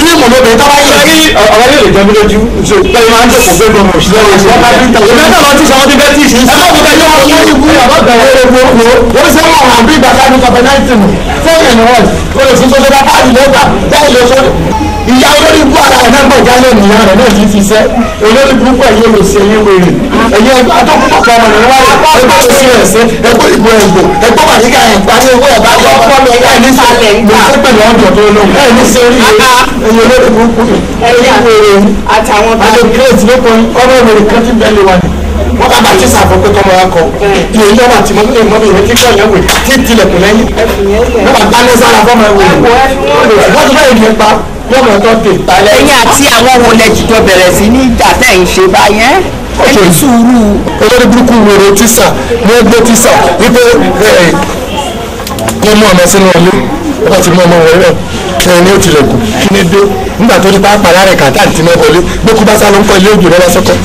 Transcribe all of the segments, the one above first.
Dream olóbìnrin tó bá yẹ. Ṣé ọ̀rọ̀ yóò lè jọ mí lójú? Ṣé pé máa ń jókòó pé gbọmọ òṣìṣẹ́ wọn ṣe? Ìgbà náà lọ tí sọ wọ́n ti fẹ́ tí ìṣe. Ẹ má wọ bẹ yọ ọ ibú bàbá bẹ̀rẹ̀ wo wo wọ́n ṣe wọ́n àwọn àbí ìgbà káàdì kọfẹ 19 fún ìrìn wọn o lè fi sọ́sọ́ bá páàdì lọ́gbà bẹ́ẹ̀ lọ sọ́dọ̀. Ìyá olórí ibú ara rẹ̀ náà gbọ̀ jálẹ̀ nìyá rẹ̀ náà ti fi sẹ́ olórí burúkú ẹ̀yẹ lè ṣe ẹ̀yẹ wèrè ẹ̀yẹ atọ́kùnkọ̀ ọmọ rẹ̀ wáyé ẹgbẹ́ òsì ẹ̀sẹ̀ ẹgbẹ́ ìbò ẹ̀gbò ẹgbẹ́ wàdíkà ẹ̀ parí owó ẹ̀ bá yọ ọkọ mi ẹ̀ ní sálẹ̀ ń gbà pẹ̀lú ọ̀dọ̀ tó lóhùn ẹ̀ ní sẹ́rí ẹ̀yẹ olórí burúkú ẹ̀yẹ wèrè àtàwọn àti kírètì ló kọ ọmọ ìwèrè kan ti bẹ́ẹ̀ lé wa ni wọ́n bá bá tíṣà fún pé kọ́mọ wa kọ ilé ilé wa ti mọ́tò ìmọ̀bí ìwé tí kọ́ ìyẹn wè tí tilẹ̀kùn lẹ́yìn wọ́n bá gbálẹ́ sára fọ́mọ ìwé wọ́n ti bẹ́ẹ̀ yẹn pa yọmọ tó tè. Ẹ̀yin àti àwọn wo lẹ jìjọ bẹ̀rẹ̀ sí ní ìjà tẹ̀ ń ṣe báyẹn? Ẹ ní sùúrù. Olórí burúkú wèrè tíṣà ní ẹgbẹ́ tíṣà wípé kó mú ọmọ sínú ọlé wọ́n bá ti mú ọmọ wọlé ẹ̀ ní ó tilẹ̀kùn kí ni dé nígbà tó ní pápá lára kàtà àti mẹ́wọlé gbókú bá sá ló ń kọ́ ilé òjò lọ́wọ́ sọ́kọ́.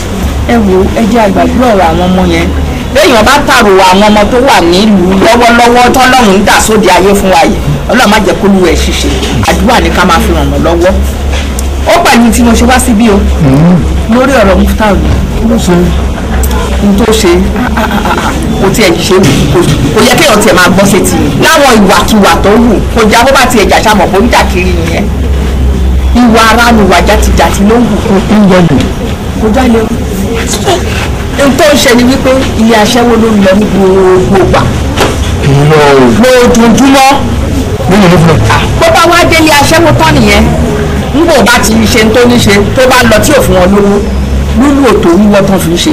Ẹ wo ẹ jẹ́ àgbàdo ọ̀rọ̀ àwọn ọmọ yẹn. Béèyàn bá tàrò àwọn ọmọ tó wà nílùú lọ́wọ́lọ́wọ́ tọ́lọ́run ń dà sóde ayé fún wa yìí, Ọlọ́run má jẹ́ kó lù ẹ̀ ṣiṣẹ́. Àdúrà ni ká máa fi ràn wọ́n lọ́wọ́. Ó pẹ̀lú tí mo ṣe wá síbí o lórí ọ̀rọ̀ Muftau ni n tó ṣe kò tiẹ̀ ṣe kò yẹ kéèyàn tiẹ̀ máa gbọ́ sétí ni. Láwọn ìwàkiwà tó wù kò já bó bá tiẹ̀ jà sàmọ̀ kó ń jà kiri nìyẹn. Ìwà ara ni ìwà játijàti ló ń wù kó jálè o. N tó ń ṣe ni wípé ilé aṣẹ́wó ló ń lọ ní gbogbo ìgbà. Lójoojúmọ́. Bó bá wá délé aṣẹ́wó tán nìyẹn, n kò bá ti ṣe tó ní ṣe tó bá lọ tí ò fún wọn lówó lúlù òtò wíwọ́ tán fi ń ṣe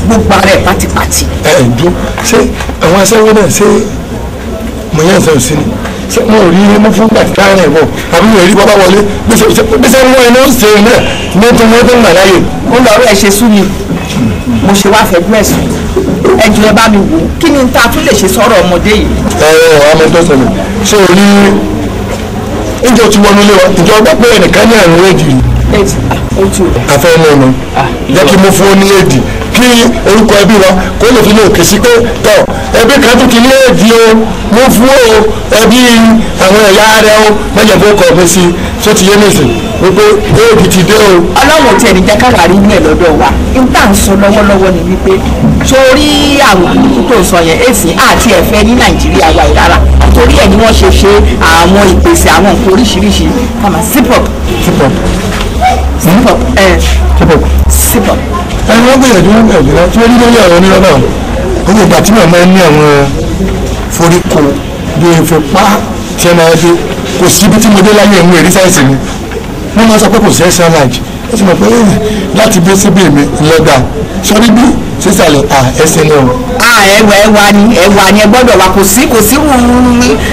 gbogbo ara ẹ̀ pátípátí. Ẹ ẹ dúró, ṣé àwọn aṣẹ́wó náà ṣé mo yẹn sọ sí ni ṣé mo ò rí mú fún gbàtí káyọ̀ ẹ̀ bọ̀ àbí mo rí bọ́bá wọlé bí ṣe mú ẹnu ṣe náà ní tó mú tó ń gbà láàyè. Ó lọ́rọ̀ ẹ̀ ṣe sú mi, mo ṣe wá fẹjú ẹ̀sùn ẹ jọ̀ọ́ ẹ bá mi wò ó kí ni ta tún lè ṣe sọ̀rọ̀ ọmọdé yìí. Ẹ ẹ ọmọ tó ṣẹlẹ̀ ṣé o rí ìjọ tí wọnú ilé wa ìjọ gbọ́ pé ẹnìkan ní àrùn éèdì rí. Àfẹ́ mọ́ ọmọ jẹ́ kí mo fún ọ ní éèdì kí orúkọ ẹbí wa kó lè fi lè òkè sí pé tọ ẹbí kan tó ti ní éèdì o mo fún o ẹbí àwọn ẹ̀yà rẹ o mẹ́jọ fún ọkọ̀ mi sí tó ti yé nìsín wípé éèdì ti dé o. Ọlọ́run tiẹ̀ ní jẹ́ káwa rí inú ẹ̀ lọ́dọ̀ wa n tá à ń sọ lọ́wọ́lọ́wọ́ ni wípé sórí àrùn burúkú tó ń sọ yẹn èsì àti ẹ̀fẹ́ ní Nàìjíríà wa yìí rárá torí ẹ̀ ni wọ́n ṣe ṣe àwọn ìpèsè àwọn nǹkan oríṣiríṣi kàmá zip-up zip-up zip-up ẹ̀ zip-up zip-up. Ẹni wọ́n gbìyànjú wọ́n gbìyànjú náà tí wọ́n ní lórí ọ̀rọ̀ onírọ́ náà gbogbo ìgbà tí màmá ní àwọn foríko bí ìfipá tí ẹ máa dé kò síbi tí mo dé láyé ẹ̀mú èrí sáìsì mi wọ́n máa sọ pé kò sí extra large ó sì mọ̀ pé láti bí síbí mi lọ́gà sọ́rí bí sísàlẹ̀ à ẹsẹ̀ náà. Ẹwà ẹwà ni ẹwà ni ẹ gbọ́dọ̀ wà kò sí kò sí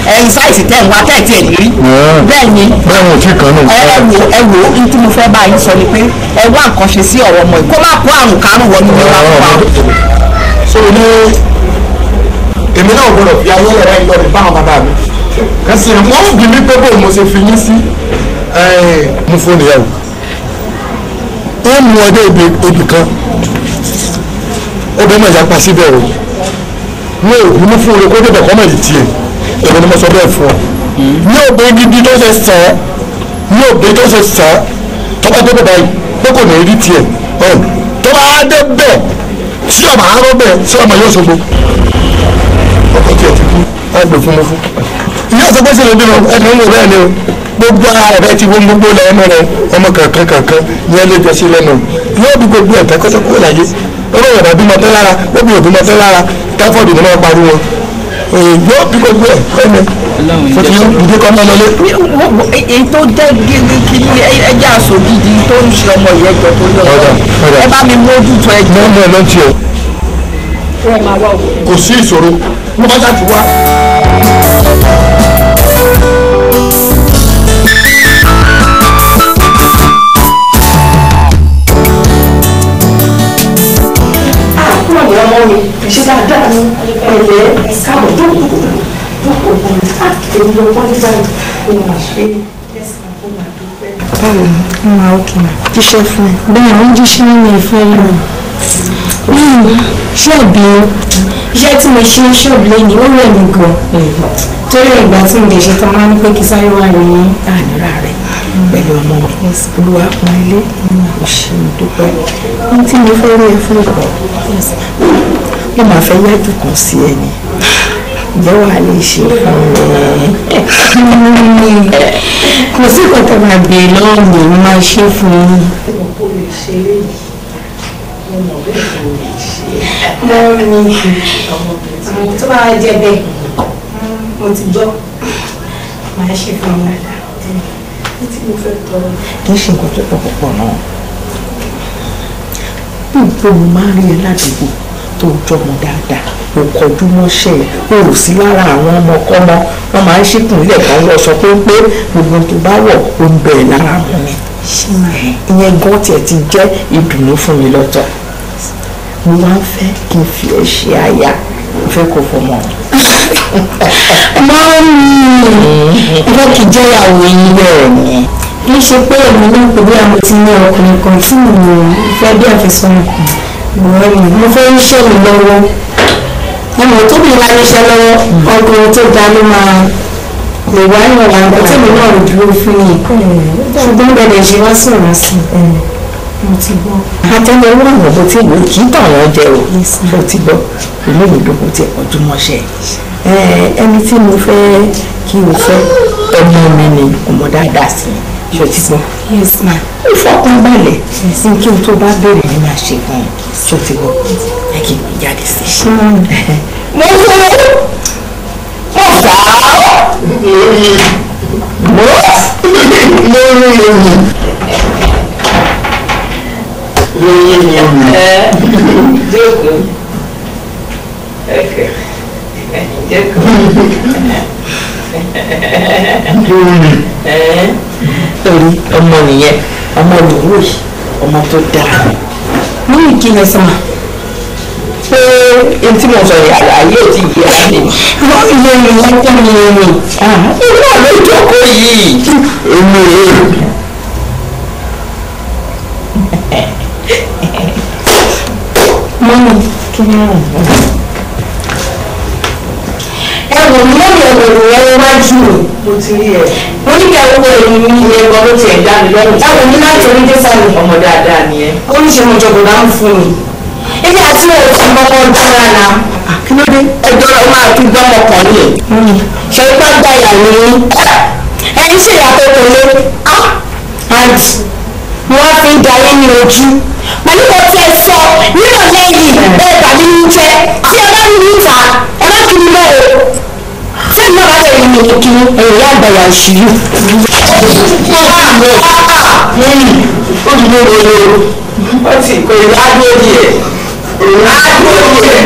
ẹyin sáìsì tẹ̀ ń wá tẹ̀ tiẹ̀ ní rí. Bẹ́ẹ̀ ni bẹ́ẹ̀ wọn ò tí ì kàn náà. Ẹ wò ẹ wò n tí mo fẹ́ bá yín sọ ni pé ẹ wá nǹkan ṣe sí ọ̀rọ̀ ọmọ yìí kó má kó àrùn kárùn wọnú ilé wa fún wa. So ní èmi náà gbọ́dọ̀ fi ayé rẹ̀ lọ rí báwọn bàbá mi kẹsì wọ́n bí mi pé bóun mo ṣe fi yín sí mo fún ìyàwó ó mú ọdẹ ibì kan obìnrin náà yapa síbẹ̀ o ní òbí mú fún olùkọ́ débẹ̀ kọ́ mọ̀ yìí tiẹ̀ èmi ni mo sọ bẹ́ẹ̀ fún ọ ní obìnrin gidi tó ṣe sàn án ní obìnrin tó ṣe sàn án tó bá débẹ̀ báyìí pé kò ní rí tiẹ̀ tó bá débẹ̀ sí ọmọ àárọ̀ bẹ́ẹ̀ sí ọmọ yóò ṣogbo ọkọ̀ tiẹ̀ ti kú á gbé fún mi fún. Ìyá sọ pé ṣẹlẹ̀ bímọ ẹni ń wò bẹ́ẹ̀ ni o gbogbo ara rẹ ti wọ́n gbogbo lẹ́nu rẹ ọmọ kankan kankan ní ẹ lè jọ sí lẹ́nu yóò bí gbogbo ẹ̀tẹ́ kọ́sọ́ kúrò láyé ọlọ́run ọ̀dà bímọ tẹ́ lára ó bí òbímọ tẹ́ lára táfọ́ọ̀dù ni wọ́n pariwo yóò bí gbogbo ẹ̀ fẹ́mi fọ́tí yóò dìde kọ́ mọ́ lọlé. Èyí tó jẹ́ kíní ẹjẹ́ aṣọ gidi tó ń ṣe ọmọ ìyẹn jọ tó lọ ẹ bá mi mójútó ẹjọ́. Mọ́ ẹ lọ́n tiẹ̀ kò sí ìṣòro mo bá ṣáà ti wá. Ọmọ mi ṣe dáadáa ní ẹ̀lẹ́ káàbọ̀ tó kù tó kù bọ̀ èmi ló wọ́n nígbà yìí ó mà ṣe Báwo ni? Mo máa ókè mà. Jíṣẹ́ fún ẹ. Bẹ́ẹ̀ ló ń jíṣẹ́ nínú ìfẹ́ yìí. Ṣé ẹ̀bí iṣẹ́ tí mo ṣe ń ṣọ́ọ̀bù lẹ́yìn ó rẹ̀ mí gan. Torí ìgbà tí mo lè ṣe tán máa ń pé kí sáré wá rí ànírà rẹ̀. Pẹ̀lú ọmọ mi, olúwa pọn ilé, mo ṣe ń dúpẹ́. Ohun tí mo fẹ́ rí ẹ fún ìkọ̀, mo máa fẹ́ yájú kan sí ẹ ni. Ǹjẹ́ wàá lè ṣe fún mi? Kò sí nǹkan tó máa béèrè lọ́wọ́ mi, mo máa ṣe fún yín. Mo lè ṣe eléyìí. Mo mọ̀ bẹ́ẹ̀ kò lè ṣe. Mọ́mí, tó bá wá jẹ́ bẹ́ẹ̀, mo ti gbọ́, màá ṣe fún yín. Tí mo fẹ́ tọrọ. Kì í ṣe nǹkan tó pọ̀ púpọ̀ náà. Gbogbo mo máa ń rí ẹ ládùúgbò tó jọmọ dáadáa, o kọjú mọ́ṣẹ́ ẹ, o ò sí lára àwọn ọmọkọ́mọ, wọ́n máa ń ṣìkùn ilẹ̀ kan wọ sọ pé gbogbo tó bá wọ̀ ó ń bẹ̀rẹ̀ lára wọn ni. Ìyẹn gan tiẹ̀ ti jẹ́ ìdùnnú fún mi lọ́tọ̀. Mo wá ń fẹ́ kí n fi ẹ ṣe aya, mo fẹ́ kó fọmọ. Mọ́mí, ẹ fẹ́ kí jẹ́ ìyàwó yín. Bẹ́ẹ̀ ni. Kì í ṣe pé èmi náà pè bí àwọn ti ní ọkùnrin kan tí mo fẹ́ bí àfẹ́sọ́nà. Mọ́mí, mo fẹ́ ríṣẹ́ mi lọ́wọ́. Ẹ mọ̀ tóbi bá níṣẹ́ lọ́wọ́, ọkùnrin tó dáa ló máa lè wá ìrọ̀lá nǹkan tèmi náà ò dúró fún yìí. Ṣùgbọ́n bẹ̀rẹ̀ ṣe wá sọ̀rọ̀ sí i. Mo ti gbọ́. Àtẹ́lẹwọ́ àwọn bó ti wò kì í tàn wọ́n jẹ o. Mo ti gbọ́, inú mi dùn kó tiẹ̀ kọjú mọ́ṣẹ́. Ẹni tí mo fẹ́ kí o fẹ́ ọmọ mi ni ọmọ dáadáa sí i. Ṣé o ti gbọ́? Yes ma. Ó fọkàn balẹ̀ ní kí n tó bá béèrè ní máa ṣe gan-an. Ṣé o ti gbọ́? Ẹ kì í jáde sí i. Mo fẹ́ mo fà á. Mo rí omi. Jókòó. Jókòó. Torí ọmọ nìyẹn, ọmọ lòwú yìí, ọmọ tó dáa. Mọ́mí kí lẹ sọ ma? Pé ohun tí mo sọ yìí àlàyé ò ti yé ara mi. Mọ́mí ló ń lọ pọ̀ mi rìn. Irú àlọ́ ìjókòó yìí. Èmi rèé. Mọ́mí kí ni àrùn náà? Ẹ wò mí lórí ọ̀rọ̀ rẹ̀ wájú mi. Mo ti rí ẹ. Mo ní kí ẹ wo èmi mi. Ìyẹn gan ló tiẹ̀ dá mi lọ́rùn. Ẹ wò mí láti orí dé sálẹ̀. Ọmọ dáadáa ni ẹ. Ó ní ṣe mo jọ bọ̀dá ń fún mi. Èmi àti òun ti mọ́kọ́ dára náà. Kí ló dé? Ẹjọ́ rẹ̀ máa tún gbọ́mọ kan ní. Ṣé ipá gba ìyàwó yín? Ẹni ṣe ìyàtọ̀ kò lé. And mo wá fi ń da yín ní ojú. Pẹ̀lú kò tí ẹ sọ nírọ̀lẹ́ yìí bẹ́ẹ̀ tàbí ní jẹ́ tí ẹ bá rí níta ẹ má kiri mọ́ o. Tí ẹ má bá lè rí mi kí ẹ̀yìn ìyá àgbàyà òṣìlú. Ó ti lóore o. Ó ti kò ní adúló díẹ̀. Adúló díẹ̀.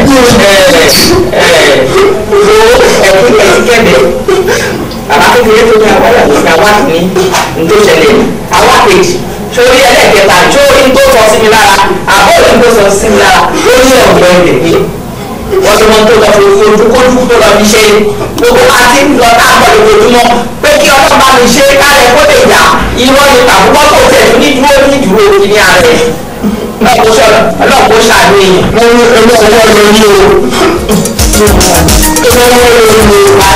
Owó ẹ̀kú ẹ̀sìn kẹ́bẹ̀. Bàbá kékeré tó ní àwọn ọ̀dọ́ ní àwa ní ní tó ṣẹlẹ̀ àwa kejì. Sórí ẹlẹ́kẹta sórí tó sọ sí mi lára àbọ̀ òní tó sọ sí mi lára ó ní ọ̀gbẹ́ rẹ̀ pé wọ́n ti mọ tó lọ fi ojúkójú tó lọ fi ṣe gbogbo àti lọ táàbọ̀ lójoojúmọ́ pé kí ọlọ́run bá mi ṣe kálẹ̀ kó lè yá irọ́ ni tàbúkọ́ tó tẹ̀ tún ní dúró ní dúró kí ní ààrẹ ọlọ́run kó ṣàánú èèyàn. Mo ní ẹgbẹ́ ọwọ́ lórí o. Ẹgbẹ́ ọwọ́ lórí o.